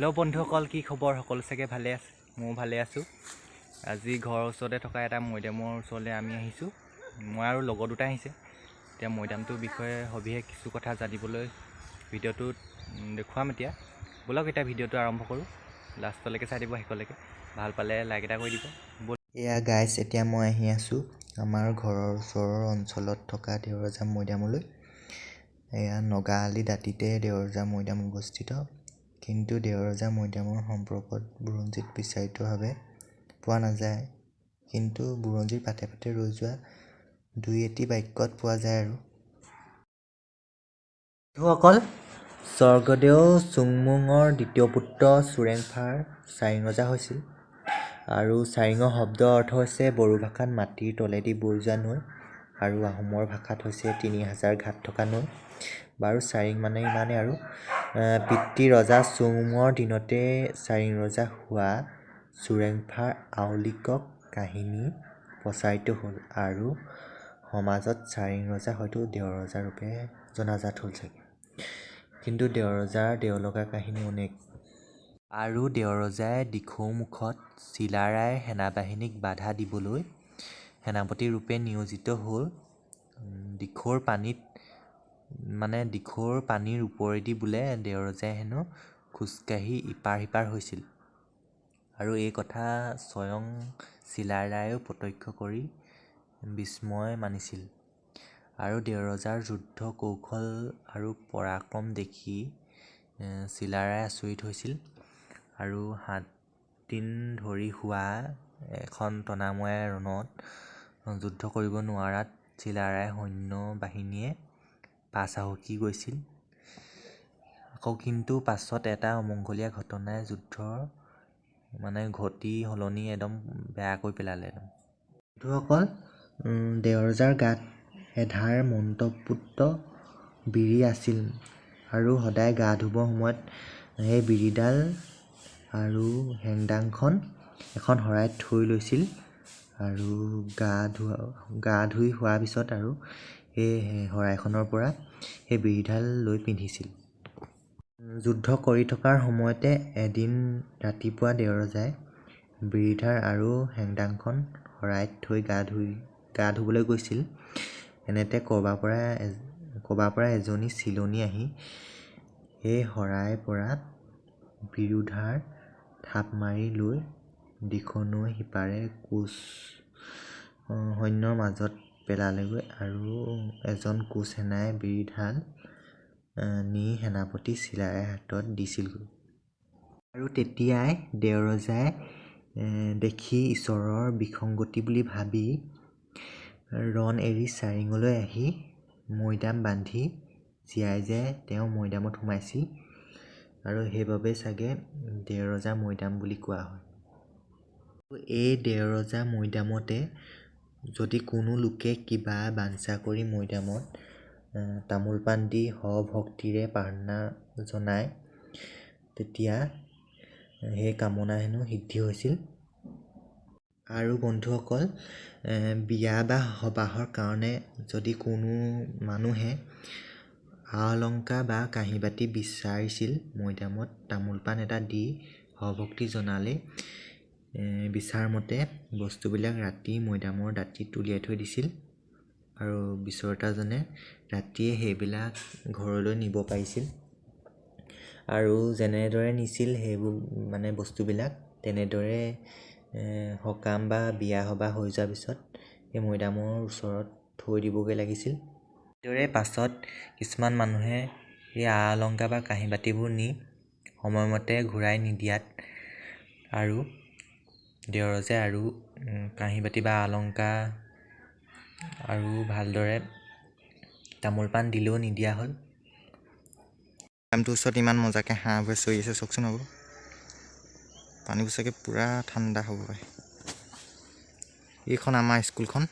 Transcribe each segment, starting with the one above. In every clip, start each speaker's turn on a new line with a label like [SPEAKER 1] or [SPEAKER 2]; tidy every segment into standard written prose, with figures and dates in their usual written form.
[SPEAKER 1] Hello' বন্ধুসকল, কি খবৰ? সকলো চাগে ভালে আছে, ময়ো ভালে আছোঁ। আজি ঘৰৰ ওচৰতে থকা এটা মৈদামৰ ওচৰলৈ আমি আহিছোঁ। মই আৰু লগৰ দুটা আহিছে। এতিয়া মৈদামটোৰ বিষয়ে সবিশেষ কিছু কথা জানিবলৈ ভিডিঅ'টোত দেখুৱাম। এতিয়া ব'লক, এতিয়া ভিডিঅ'টো আৰম্ভ কৰোঁ। লাষ্টলৈকে চাই দিব, শেষলৈকে। ভাল পালে লাইক এটা কৰি দিব।
[SPEAKER 2] এয়া গাইছ, এতিয়া মই আহি আছোঁ আমাৰ ঘৰৰ ওচৰৰ অঞ্চলত থকা দেওৰজা মৈদামলৈ। এয়া নগাআলি দাঁতিতে দেওৰজা মৈদাম অৱস্থিত। কিন্তু দেওৰজা মৈদামৰ সম্পৰ্কত বুৰঞ্জীত বিস্তাৰিতভাৱে পোৱা নাযায়, কিন্তু বুৰঞ্জীৰ পাতে পাতে ৰৈ যোৱা দুই এটি বাক্যত পোৱা যায়। আৰু
[SPEAKER 1] বন্ধুসকল, স্বৰ্গদেউ চুংমুঙৰ দ্বিতীয় পুত্ৰ চুৰেংফাৰ চাৰিং ৰজা হৈছিল। আৰু চাৰিঙৰ শব্দৰ অৰ্থ হৈছে বড়ো ভাষাত মাটিৰ তলেদি বৈ যোৱা নৈ আৰু আহোমৰ ভাষাত হৈছে 3000 ঘাট থকা নৈ। বাৰু, চাৰিং মানে ইমানেই। আৰু পিতৃ ৰজা চুংমুঙৰ দিনতে চাৰিং ৰজা হোৱা চুৰেংফাৰ আউলিকক কাহিনী প্ৰচাৰিত হ'ল আৰু সমাজত চাৰিং ৰজা হয়তো দেওৰজা ৰূপে জনাজাত হ'ল চাগে। কিন্তু দেওৰজাৰ দেওলগা কাহিনী অনেক। আৰু দেওৰজাই দিখৌমুখত চিলাৰায়ৰ সেনাবাহিনীক বাধা দিবলৈ সেনাপতি ৰূপে নিয়োজিত হ'ল। দিখৌৰ পানীত, মানে দিখৌৰ পানীৰ ওপৰেদি বোলে দেওৰজাই হেনো খোজকাঢ়ি ইপাৰ সিপাৰ হৈছিল। আৰু এই কথা স্বয়ং চিলাৰায়েও প্ৰত্যক্ষ কৰি বিস্ময় মানিছিল। আৰু দেওৰজাৰ যুদ্ধ কৌশল আৰু পৰাক্ৰম দেখি চিলাৰায় আচৰিত হৈছিল। আৰু 7 দিন ধৰি হোৱা এখন টনাময় ৰণত যুদ্ধ কৰিব নোৱাৰাত চিলাৰায় সৈন্য বাহিনীয়ে পাছ হুঁহকি গৈছিল। আকৌ কিন্তু পাছত এটা অমংগলীয়া ঘটনাই যুদ্ধৰ মানে গতি সলনি একদম বেয়া কৰি পেলালে একদম।
[SPEAKER 2] বন্ধুসকল, দেওৰজাৰ গাত এধাৰ মন্ত্ৰপুত বিড়ি আছিল আৰু সদায় গা ধুবৰ সময়ত সেই বিড়িডাল আৰু হেংদাংখন এখন শৰাইত থৈ লৈছিল আৰু গা ধুই হোৱাৰ পিছত আৰু সেই শৰাইখনৰ পৰা সেই বিড়িডাল লৈ পিন্ধিছিল। যুদ্ধ কৰি থকাৰ সময়তে এদিন ৰাতিপুৱা দেওৰজাই বিৰিধাৰ আৰু হেংদাংখন শৰাইত থৈ গা ধুবলৈ গৈছিল। এনেতে ক'ৰবাৰ পৰা এজনী চিলনী আহি সেই শৰাইৰ পৰা বিৰোধাৰ থাপ মাৰি লৈ দিখৌ নৈৰ সিপাৰে কোচ সৈন্যৰ মাজত পেলালেগৈ আৰু এজন কোচ সেনাই বিৰিধাল নি সেনাপতি চিলাৰায়ৰ হাতত দিছিলগৈ। আৰু তেতিয়াই দেওৰজাই দেখি ঈশ্বৰৰ বিসংগতি বুলি ভাবি ৰণ এৰি চাৰিঙলৈ আহি মৈদাম বান্ধি জীয়াই জীয়াই তেওঁ মৈদামত সোমাইছিল। আৰু সেইবাবে চাগে দেওৰজা মৈদাম বুলি কোৱা হয়। এই দেওৰজা মৈদামতে যদি কোনো লোকে কিবা বাঞ্ছা কৰি মৈদামত তামোল পাণ দি সভক্তিৰে প্ৰাৰ্থনা জনায়, তেতিয়া সেই কামনা হেনো সিদ্ধি হৈছিল। আৰু বন্ধুসকল, বিয়া বা সবাহৰ কাৰণে যদি কোনো মানুহে আ অলংকাৰ বা কাঁহী বাতি বিচাৰিছিল, মৈদামত তামোল পাণ এটা দি সভক্তি জনালেই বিচাৰ মতে বস্তুবিলাক ৰাতি মৈদামৰ দাঁতিত উলিয়াই থৈ দিছিল আৰু বিচৰোতাজনে ৰাতিয়ে সেইবিলাক ঘৰলৈ নিব পাৰিছিল। আৰু যেনেদৰে নিছিল সেইবোৰ মানে বস্তুবিলাক, তেনেদৰে সকাম বা বিয়া সবাহ হৈ যোৱাৰ পিছত সেই মৈদামৰ ওচৰত থৈ দিবগৈ লাগিছিল। এইদৰে পাছত কিছুমান মানুহে এই আ অলংকাৰ বা কাঁহী বাতিবোৰ নি সময়মতে ঘূৰাই নিদিয়াত আৰু দেওৰজাই আৰু কাঁহী বাতি বা আ অলংকাৰ আৰু ভালদৰে তামোল পাণ দিলেও নিদিয়া হ'ল। মৈদামটোৰ ওচৰত ইমান মজাকৈ হাঁহবোৰে চৰি আছে, চাওকচোন আকৌ। পানীবোৰ চাগে পূৰা ঠাণ্ডা হ'ব পাৰে। এইখন আমাৰ স্কুলখন,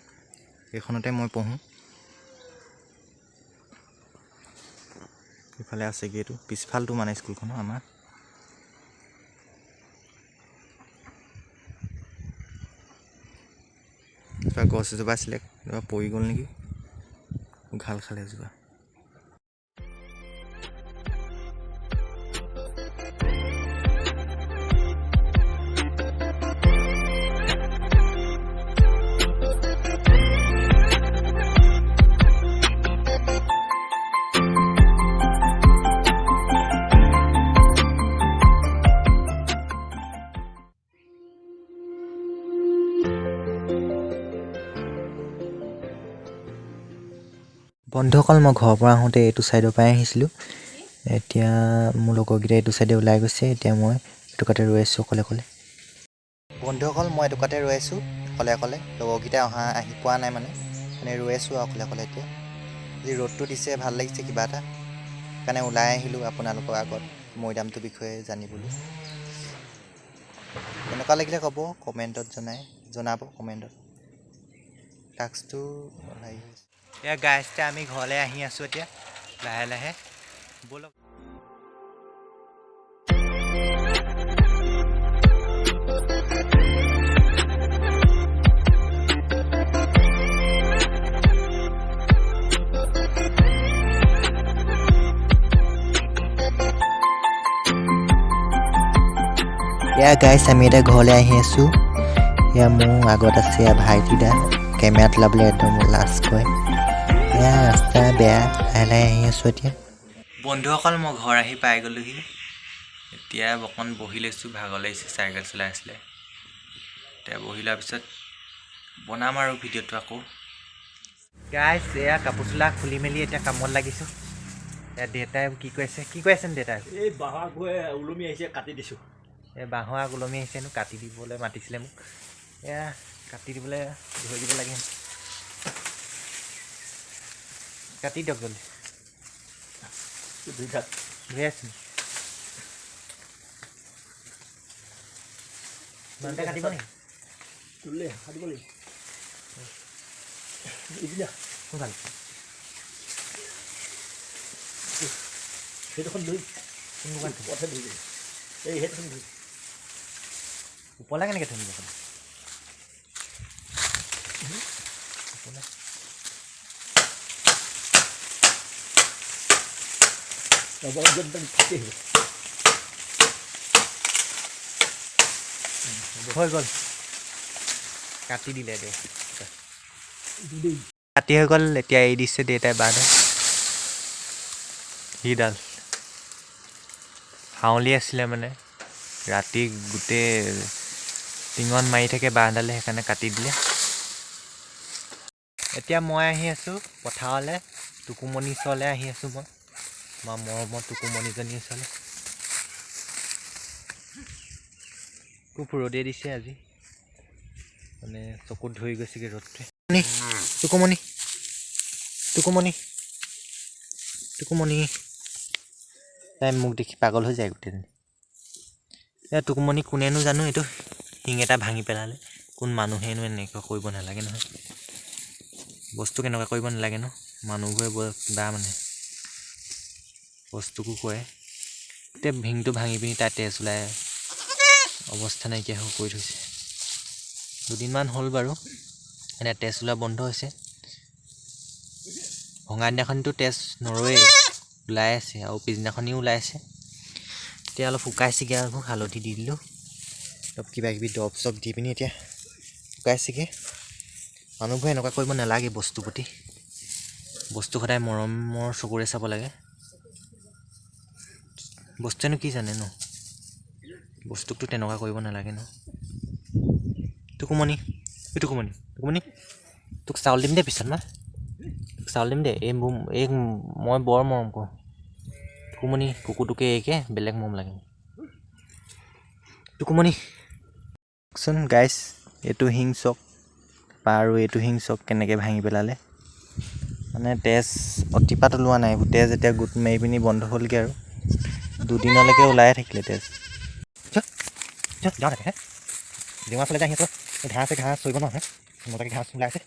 [SPEAKER 2] এইখনতে মই পঢ়োঁ। ইফালে আছেগৈ এইটো পিছফালটো, মানে স্কুলখনৰ আমাৰ। এজোপা গছ এজোপা আছিলে, এজোপা পৰি গ'ল নেকি, উঘাল খালে এজোপা।
[SPEAKER 1] বন্ধুসকল, মই ঘৰৰ পৰা আহোঁতে এইটো ছাইডৰ পৰাই আহিছিলোঁ। এতিয়া মোৰ লগৰকেইটা এইটো ছাইডে ওলাই গৈছে, এতিয়া মই এটুকাতে ৰৈ আছোঁ অকলে অকলে। বন্ধুসকল, মই এটুকাতে ৰৈ আছোঁ অকলে অকলে, লগৰকেইটা আহি পোৱা নাই, মানে মানে ৰৈ আছোঁ অকলে অকলে। এতিয়া যি ৰ'দটো দিছে ভাল লাগিছে কিবা এটা, সেইকাৰণে ওলাই আহিলোঁ আপোনালোকৰ আগত মৈদামটোৰ বিষয়ে জানিবলৈ। কেনেকুৱা লাগিলে ক'ব, কমেণ্টত জনাব কমেণ্টত। টাস্কটো হেৰি হৈছে। এয়া গাইজ, এতিয়া আমি ঘৰলৈ আহি আছোঁ এতিয়া লাহে লাহে, ব'লক। এয়া গাইজ, আমি এতিয়া ঘৰলৈ আহি আছোঁ। এয়া মোৰ আগত আছে এয়া ভাইটি দা, কেমেৰাত ওলাবলৈ একদম লাজ কৰে। এয়া ৰাস্তা বেয়া, লাহে লাহে আহি আছোঁ এতিয়া। বন্ধুসকল, মই ঘৰ আহি পাই গ'লোহি। এতিয়া অকণ বহি লৈছোঁ, ভাগৰ লাগিছে, চাইকেল চলাই আছিলে। এতিয়া বহি লোৱাৰ পিছত বনাম আৰু ভিডিঅ'টো আকৌ। গাইজ, এয়া কাপোৰ চোলা খুলি মেলি এতিয়া কামত লাগিছোঁ। এয়া দেউতাই কি কৈ আছে, কি কৈ আছে দেউতাই?
[SPEAKER 3] এই বাঁহৰ গৈ ওলমি আহিছে, কাটি দিছোঁ।
[SPEAKER 1] এই বাঁহৰ আগ ওলমি আহিছে হেনো, কাটি দিবলৈ মাতিছিলে মোক। এয়া কাটি দিবলৈ ধৰি দিব লাগে, কাটি দিয়ক জলদি।
[SPEAKER 3] ধুই থাক,
[SPEAKER 1] ধুই আছোঁ। ইমানতে কাটিব নেকি?
[SPEAKER 3] তুলিলে কাটিব লাগিব। এইপিনে
[SPEAKER 1] কোনফালে?
[SPEAKER 3] সেইডোখন ধুই,
[SPEAKER 1] কোনখন?
[SPEAKER 3] ওপৰতহে ধুই দিবি। এই সেইডোখন ধুই।
[SPEAKER 1] ওপৰলৈ কেনেকৈ থৈ দিব? ওপৰলৈ
[SPEAKER 3] ফাটি আহিব।
[SPEAKER 1] হৈ গ'ল, কাটি দিলে দে, কাটি হৈ গ'ল। এতিয়া এৰি দিছে দেউতাই বাঁহডাল। সিডাল হাউলি আছিলে, মানে ৰাতি গোটেই টিঙত মাৰি থাকে বাঁহডালে, সেইকাৰণে কাটি দিলে। এতিয়া মই আহি আছোঁ পথাৰলৈ, টুকুমণি ওচৰলৈ আহি আছোঁ মই, আমাৰ মৰমৰ টুকুমণিজনীৰ ওচৰলৈ। খুব ৰ'দে দিছে আজি, মানে চকুত ধৰি গৈছেগৈ ৰ'দটোৱে। টুকুমণি, টুকুমণি, টুকুমণি, তাই মোক দেখি পাগল হৈ যায় গোটেইজনী। এয়া টুকুমণি কোনেনো জানো এইটো শিং এটা ভাঙি পেলালে, কোন মানুহেনো এনেকুৱা কৰিব নালাগে নহয়, বস্তু কেনেকুৱা কৰিব নালাগে ন, মানুহবোৰে বৰ কিবা মানে বস্তুকো কৰে। গোটেই শিংটো ভাঙি পিনি তাই তেজ ওলাই অৱস্থা নাইকিয়া হৈ কৰি থৈছে। দুদিনমান হ'ল বাৰু, এতিয়া তেজ ওলোৱা বন্ধ হৈছে। ভঙা দিনাখনিতো তেজ নৰয়েই, ওলাই আছে, আৰু পিছদিনাখনিও ওলাই আছে। এতিয়া অলপ শুকাইছেগৈ আৰু, হালধি দি দিলোঁ, অলপ কিবা কিবি দৰৱ চৰৱ দি পিনি এতিয়া শুকাইছেগৈ। মানুহবোৰে এনেকুৱা কৰিব নালাগে বস্তুৰ প্ৰতি, বস্তু সদায় মৰমৰ চকুৰে চাব লাগে। বস্তুৱেনো কি জানে ন, বস্তুকতো তেনেকুৱা কৰিব নালাগে ন। টুকুমণি, এই টুকুমণি, টুকুমণি, তোক চাউল দিম দেই পিছত, মই তোক চাউল দিম দেই। এই এই মই বৰ মৰম কৰোঁ টুকুমণি কুকুৰটোকে, এইকে বেলেগ মৰম লাগে টুকুমণি। চোন গাইজ, এইটো শিং চক আৰু এইটো শিং চক কেনেকৈ ভাঙি পেলালে, মানে তেজ অতিপাত ওলোৱা নাই, তেজ এতিয়া গোট মাৰি পিনি বন্ধ হ'লগৈ আৰু দুদিনলৈকে ওলাই থাকিলে তেজ। যাওঁ হে ডিঙা ফালে আহি আছোঁ, ঘাঁহ আছে, ঘাঁহ চৰিব নহয়, মজাকৈ ঘাঁহ ওলাই আছে,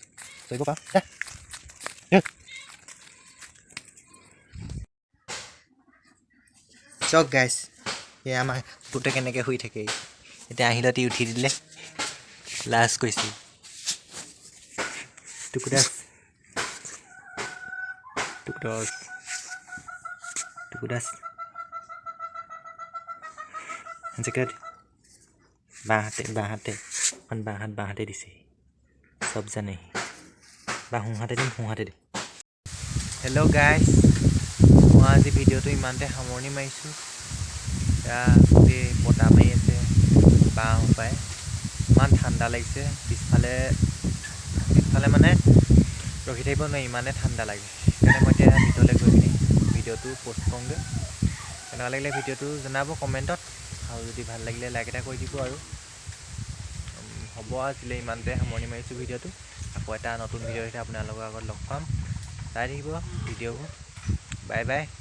[SPEAKER 1] চৰিব পাৰ। চাওক গাইজ, এই আমাৰ কুকুৰটোৱে কেনেকৈ শুই থাকে। এতিয়া আহিলতি উঠি দিলে, লাজ কৰিছে। টুকুদাস, টুকুদাস, টুকুদাস, বাঁহাতে, বাঁহাতে, এখন বাঁহাত, বাঁহাতে দিছে, চব জানে। বা সোঁহাতে দিম, সোঁহাতে দিম। হেল্ল' গাইজ, মই আজি ভিডিঅ'টো ইমানতে সামৰণি মাৰিছোঁ। এতিয়া গোটেই বতাহ মাৰি আছে, বাঁহ সোপাই ইমান ঠাণ্ডা লাগিছে, পিছফালে মানে ৰখি থাকিব নোৱাৰি, ইমানে ঠাণ্ডা লাগে। সেইকাৰণে মই এতিয়া ভিতৰলৈ গৈ পিনি ভিডিঅ'টো প'ষ্ট কৰোঁগৈ। কেনেকুৱা লাগিলে ভিডিঅ'টো জনাব কমেণ্টত, আৰু যদি ভাল লাগিলে লাইক এটা কৰি দিব। আৰু হ'ব, আজিলৈ ইমানতে সামৰণি মাৰিছোঁ ভিডিঅ'টো। আকৌ এটা নতুন ভিডিঅ' সৈতে আপোনালোকৰ আগত লগ পাম। চাই থাকিব ভিডিঅ'বোৰ। Bye bye.